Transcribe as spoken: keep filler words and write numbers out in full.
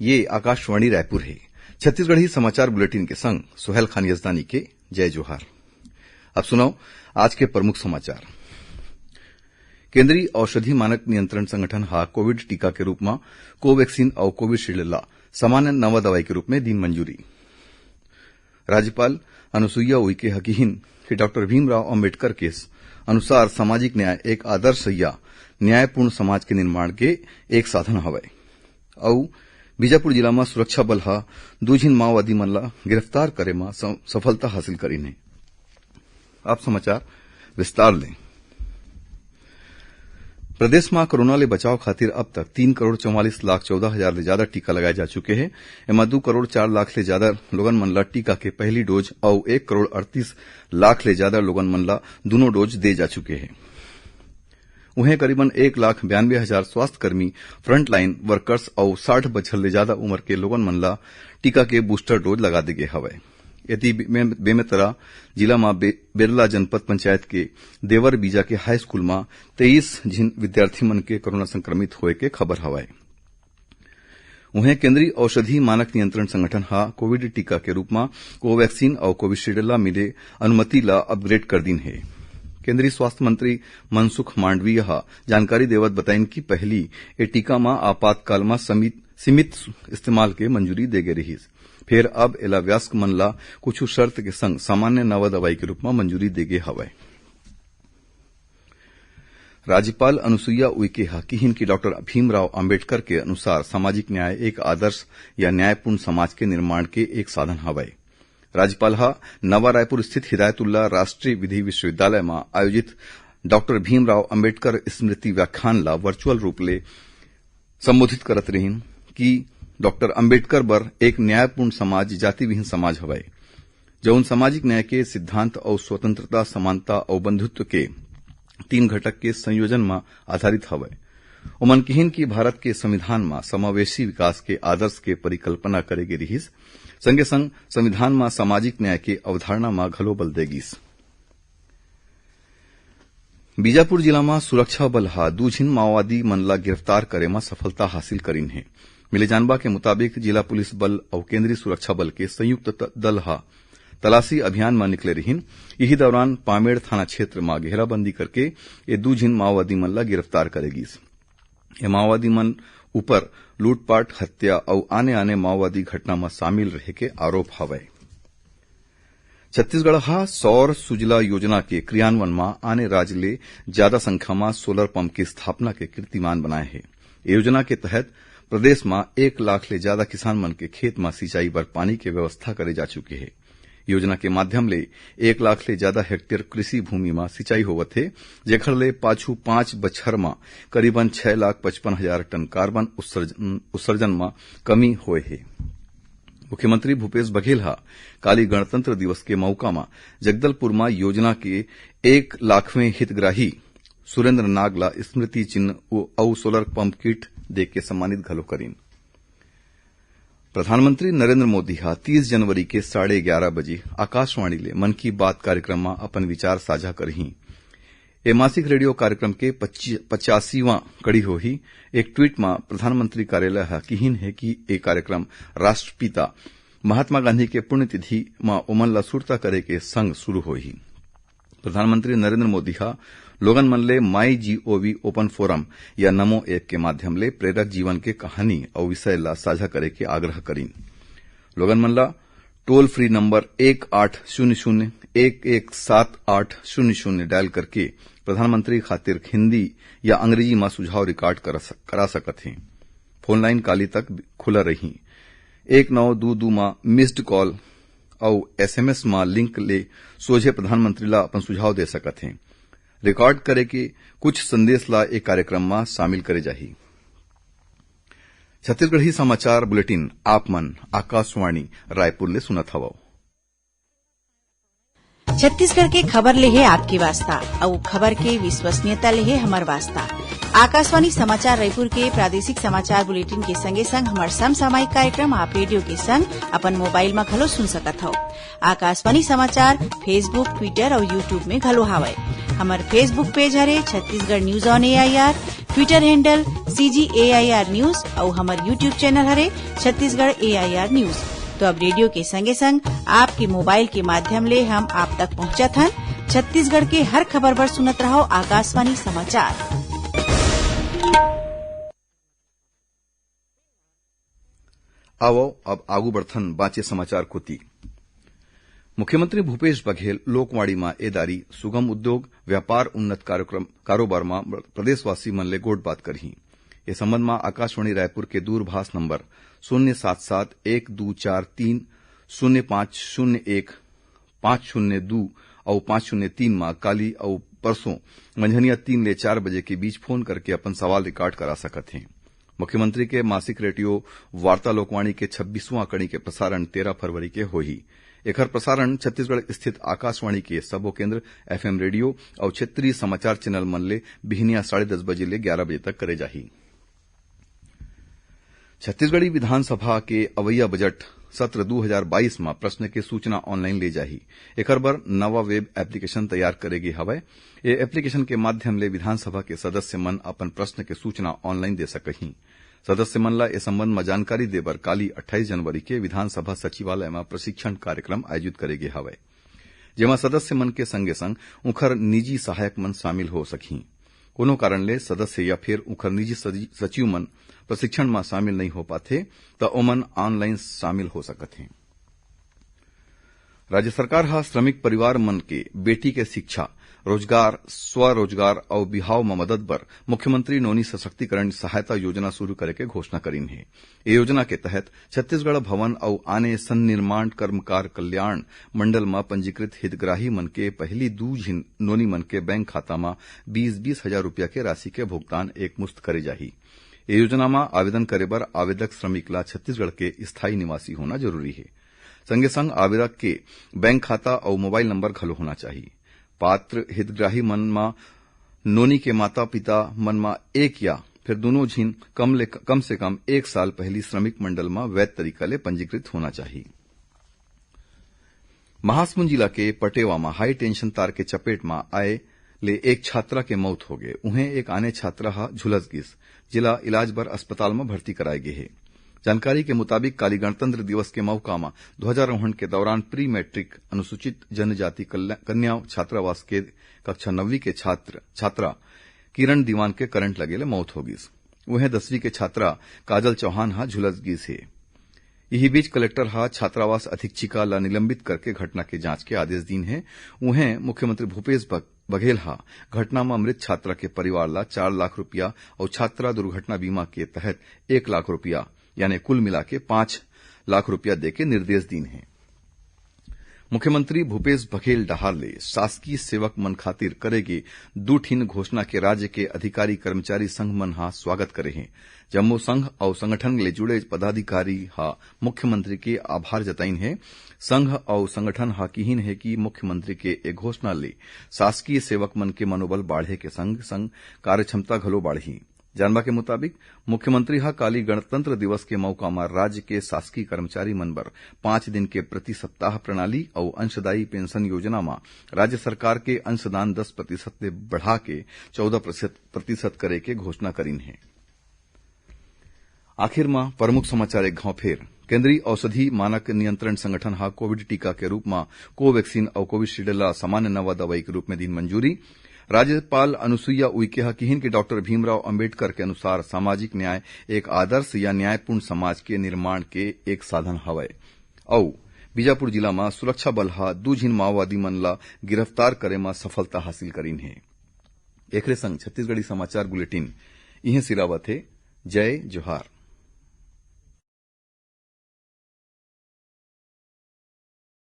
ये आकाशवाणी रायपुर हे। छत्तीसगढ़ी समाचार बुलेटिन के संग सुहेल खान यजदानी के जय जोहार। अब सुनव आज के प्रमुख समाचार। केंद्रीय औषधि मानक नियंत्रण संगठन हा कोविड टीका के रूप म कोवैक्सीन अउ कोविशील्ड ला सामान्य नवा दवाई के रूप में दीन मंजूरी। राज्यपाल अनुसुईया उइके ह किहिन कि डॉक्टर भीमराव अंबेडकर के अनुसार सामाजिक न्याय एक आदर्श या न्यायपूर्ण समाज के निर्माण के एक साधन हवय। अउ बीजापुर जिला म सुरक्षा बल ह दू झिन माओवादी मन ला गिरफ्तार करे म स-, सफलता हासिल करिन हे। अब समाचार विस्तार ले। प्रदेश म कोरोना ले बचाव खातिर अब तक तीन करोड़ चौवालीस लाख चौदह हजार ले जादा टीका लगाए जा चुके हे। एमा दू करोड़ चार लाख ले जादा लोगन मन ला टीका के पहली डोज अउ एक करोड़ अड़तीस लाख ले जादा लोगन मन ला दूनों डोज दे जा चुके हे। उहें, करीबन एक लाख बयानबे हजार स्वास्थ्य कर्मी, फ्रंटलाइन वर्कर्स अउ साठ बछर ले जादा उमर के लोगन मन ला टीका के बूस्टर डोज लगा दे गे हवय। एती बे-, बेमेतरा जिला म बे-, बेरला जनपद पंचायत के देवर बीजा के हाई स्कूल म तेईस झिन विद्यार्थी मन के कोरोना संक्रमित होए के खबर हवय। उहें, केंद्रीय औषधि मानक नियंत्रण संगठन ह कोविड टीका के रूप म कोवैक्सीन अउ कोविशील्ड ला मिले अनुमति ला अपग्रेड कर दीन हे। केंद्रीय स्वास्थ्य मंत्री मनसुख मांडवीय ह जानकारी देवत बताइन कि पहली ए टीका म आपातकाल म समित-, सीमित इस्तेमाल के मंजूरी दे गे रिहिस, फेर अब एला वयस्क मन ला कुछ शर्त के संग सामान्य नवा दवाई के रूप म मंजूरी दे गे हवय। राज्यपाल अनुसुईया उइके ह किहिन कि डॉक्टर भीमराव अंबेडकर के अनुसार सामाजिक न्याय एक आदर्श या न्यायपूर्ण समाज के निर्माण के एक साधन हवय। राज्यपाल ह नवा रायपुर स्थित हिदायतुल्ला राष्ट्रीय विधि विश्वविद्यालय म आयोजित डॉक्टर भीमराव अंबेडकर स्मृति व्याख्यान ला वर्चुअल रूप ले संबोधित करत रहिन कि डॉक्टर अंबेडकर बर एक न्यायपूर्ण समाज जाति विहीन समाज हवय, जउन सामाजिक न्याय के सिद्धांत अउ स्वतंत्रता, समानता अउ बंधुत्व के तीन घटक के संयोजन म आधारित हवय। ओमन किहिन कि भारत के संविधान म समावेशी विकास के आदर्श के परिकल्पना करे गे रिहिस, संगे संग संविधान म सामाजिक न्याय के अवधारणा म घलो बल दे गिस। बीजापुर जिला म सुरक्षा बल ह दू झिन माओवादी मन ला गिरफ्तार करे म सफलता हासिल करिन हे। मिले जानबा के मुताबिक, जिला पुलिस बल अउ केंद्रीय सुरक्षा बल के संयुक्त त-, दल ह तलाशी अभियान म निकले रिहिन। इही दौरान पामेड़ थाना क्षेत्र म घेराबंदी करके ये दू झिन माओवादी मन ला गिरफ्तार करे गिस। ये माओवादी मन ऊपर लूटपाट, हत्या अउ आने-आने माओवादी घटना म शामिल रहे के आरोप हवय। छत्तीसगढ़ ह सौर सुजला योजना के क्रियान्वयन म आने राज्य ले जादा संख्या म सोलर पंप के स्थापना के कीर्तिमान बनाए हे। ए योजना के तहत प्रदेश म एक लाख ले जादा किसान मन के खेत म सिंचाई बर पानी के व्यवस्था करे जा चुके हे। योजना के माध्यम ले एक लाख ले जादा हेक्टेयर कृषि भूमि म सिंचाई होवत हे, जेखर ले पाछू पाँच बछर म करीबन छह लाख पचपन हजार टन कार्बन उत्सर्जन, उत्सर्जन म कमी होए हे। मुख्यमंत्री भूपेश बघेल ह काली गणतंत्र दिवस के मउका म जगदलपुर म योजना के एक लाखवें हितग्राही सुरेंद्र नाग ला स्मृति चिन्ह अउ सोलर पंप किट देके सम्मानित घलो करिन। प्रधानमंत्री नरेंद्र मोदी ह तीस जनवरी के साढ़े ग्यारह बजे आकाशवाणी ले मन की बात कार्यक्रम म अपन विचार साझा करही। ए मासिक रेडियो कार्यक्रम के पच्ची-, पचासीवां कड़ी होही। एक ट्वीट म प्रधानमंत्री कार्यालय ह किहिन हे कि ए कार्यक्रम राष्ट्रपिता महात्मा गांधी के पुण्यतिथि म ओमन ला सुरता करे के संग शुरू होही। प्रधानमंत्री नरेंद्र मोदी ह लोगन मन ले माई जीओवी ओपन फोरम या नमो ऐप के माध्यम ले प्रेरक जीवन के कहानी अउ विषय ला साझा करे के आग्रह करिन। लोगन मन ला टोल फ्री नंबर एक आठ शून्य शून्य एक एक सात आठ शून्य शून्य डायल करके प्रधानमंत्री खातिर हिंदी या अंग्रेजी म सुझाव रिकॉर्ड कर सक-, करा सकत हे। फोन लाइन काली तक खुला रही। एक नौ दू दू म मिस्ड कॉल अउ एसएमएस म लिंक ले सोझे प्रधानमंत्री ला अपन सुझाव दे सकत हे। रिकॉर्ड करे के कुछ संदेश ला ए कार्यक्रम म शामिल करे जाही। छत्तीसगढ़ी समाचार बुलेटिन आप मन आकाशवाणी रायपुर ले सुनत हवव। छत्तीसगढ़ के खबर ले हे आपके वास्ता, अउ खबर के विश्वसनीयता ले हे हमर वास्ता। आकाशवाणी समाचार रायपुर के प्रादेशिक समाचार बुलेटिन के संगे संग हमर समसामयिक कार्यक्रम आप रेडियो के संग अपन मोबाइल म घलो सुन सकत हव। आकाशवाणी समाचार Facebook, Twitter अउ YouTube में घलो हावय। हमर Facebook पेज हरे Chhattisgarh news on AIR, Twitter handle CG AIR news अउ हमर YouTube चैनल हरे छत्तीसगढ़ एआईआर न्यूज। तो अब रेडियो के संगे संग आपके मोबाइल के माध्यम ले हम आप तक पहुंचत हन। छत्तीसगढ़ के हर खबर बर सुनत रहव आकाशवाणी समाचार। आवव, अब आगू बढ़थन बांचे समाचार कोति। मुख्यमंत्री भूपेश बघेल लोकवाणी म ए दारी सुगम उद्योग, व्यापार उन्नत कार्यक्रम, कारोबार म प्रदेशवासी मन ले गोठ बात करही। ए संबंध म आकाशवाणी रायपुर के दूरभाष नंबर शून्य सात सात एक दू चार तीन शून्य पाँच शून्य एक, पाँच शून्य दू अउ पाँच शून्य तीन म काली अउ परसों मंझनिया तीन ले चार बजे के बीच फोन करके अपन सवाल रिकॉर्ड करा सकत हे। मुख्यमंत्री के मासिक रेडियो वार्ता लोकवाणी के छब्बीसवां कड़ी के प्रसारण तेरह फरवरी के होही। एखर प्रसारण छत्तीसगढ़ स्थित आकाशवाणी के सबो केंद्र, एफएम रेडियो अउ क्षेत्रीय समाचार चैनल मन ले बिहनिया साढ़े दस बजे ले ग्यारह बजे तक करे जाही। छत्तीसगढ़ी विधानसभा के अवइया बजट सत्र दू हजार बाईस म प्रश्न के सूचना ऑनलाइन ले जाही। एखर बर नवा वेब एप्लीकेशन तैयार करे गे हवय। ए एप्लीकेशन के माध्यम ले विधानसभा के सदस्य मन अपन प्रश्न के सूचना ऑनलाइन दे सकही। सदस्य मन ल ए संबंध म जानकारी देबर काली अट्ठाईस जनवरी के विधानसभा सचिवालय म प्रशिक्षण कार्यक्रम आयोजित करे गे हवय, जेमा सदस्य मन के संगे संग उंखर निजी सहायक मन शामिल हो सकही। कोनो कारण ले सदस्य या फिर उंखर निजी सजि-, सचिव मन प्रशिक्षण म शामिल नइ हो पाथे, त ओमन ऑनलाइन शामिल हो सकत हें। राज्य सरकार ह श्रमिक परिवार मन के बेटी के शिक्षा, रोजगार, स्वरोजगार अउ बिहाव म मदद बर मुख्यमंत्री नोनी सशक्तिकरण सहायता योजना शुरू करे के घोषणा करिन हे। ए योजना के तहत छत्तीसगढ़ भवन अउ आने सन्निर्माण कर्मकार कल्याण मंडल म पंजीकृत हितग्राही मन के पहिली दू झिन नोनी मन के बैंक खाता म बीस बीस हजार रुपया के राशि के भुगतान एक मुश्त करे जाही। ए योजना म आवेदन करे बर आवेदक श्रमिक ला छत्तीसगढ़ के स्थायी निवासी होना जरूरी हे। संगे संग आवेदक के बैंक खाता अउ मोबाइल नंबर घलो होना चाही। पात्र हितग्राही मन म नोनी के माता-पिता मन म एक या फिर दूनों झिन कम ले, कम से कम एक साल पहिली श्रमिक मंडल म वैध तरीका ले पंजीकृत होना चाही। महासमुंद जिला के पटेवा म हाई टेंशन तार के चपेट म आए ले एक छात्रा के मौत हो गे। उहें, एक आने छात्रा ह झुलस गिस, जेला इलाज बर अस्पताल म भर्ती कराए गे हे। जानकारी के मुताबिक, काली गणतंत्र दिवस के मौका म ध्वजारोहण के दौरान प्री मैट्रिक अनुसूचित जनजाति कल्या-, कन्या छात्रावास के कक्षा नौवीं के छात्र, छात्रा किरण दीवान के करंट लगे ले मौत हो गिस। उहें, दसवीं के छात्रा काजल चौहान ह झुलस गिस हे। इही बीच, कलेक्टर ह छात्रावास अधीक्षिका ल निलंबित करके घटना के जांच के आदेश दीन हे। उहें, मुख्यमंत्री भूपेश बघ-, बघेल ह घटना म मृत छात्रा के परिवार ल चार लाख रुपया अउ छात्रा दुर्घटना बीमा के तहत एक लाख रुपया, यानी कुल मिला के पाँच लाख रुपया दे के निर्देश दीन हे। मुख्यमंत्री भूपेश बघेल डहार ले शासकीय सेवक मन खातिर करे गे दू ठिन घोषणा के राज्य के अधिकारी कर्मचारी संघ मन ह स्वागत करे हे। जम्मो संघ अउ संगठन ले जुड़े पदाधिकारी ह मुख्यमंत्री के आभार जताइन हे। संघ अउ संगठन ह किहिन हे कि मुख्यमंत्री के ए घोषणा ले शासकीय सेवक मन के मनोबल बाढ़े के संग संग कार्यक्षमता घलो बाढ़ही। जानबा के मुताबिक, मुख्यमंत्री ह काली गणतंत्र दिवस के मौका म राज्य के शासकीय कर्मचारी मन बर पाँच दिन के प्रति सप्ताह प्रणाली अउ अंशदायी पेंशन योजना म राज्य सरकार के अंशदान दस प्रतिशत ले बढ़ा के चौदह प्रतिशत करे के घोषणा करिन हे। आखिर म प्रमुख समाचार एक घाव फेर। केंद्रीय औषधि मानक नियंत्रण संगठन ह कोविड टीका के रूप म कोवैक्सीन अउ कोविशील्ड ल सामान्य नवा दवाई के रूप म दीन मंजूरी। राज्यपाल अनुसुईया उइके ह किहिन कि डॉक्टर भीमराव अंबेडकर के अनुसार सामाजिक न्याय एक आदर्श या न्यायपूर्ण समाज के निर्माण के एक साधन हवय। अउ बीजापुर जिला म सुरक्षा बल ह दू झिन माओवादी मन ल गिरफ्तार करे म सफलता हासिल करिन हे। एकरे संग छत्तीसगढ़ी समाचार बुलेटिन इहें सिरावत हे। जय जोहार।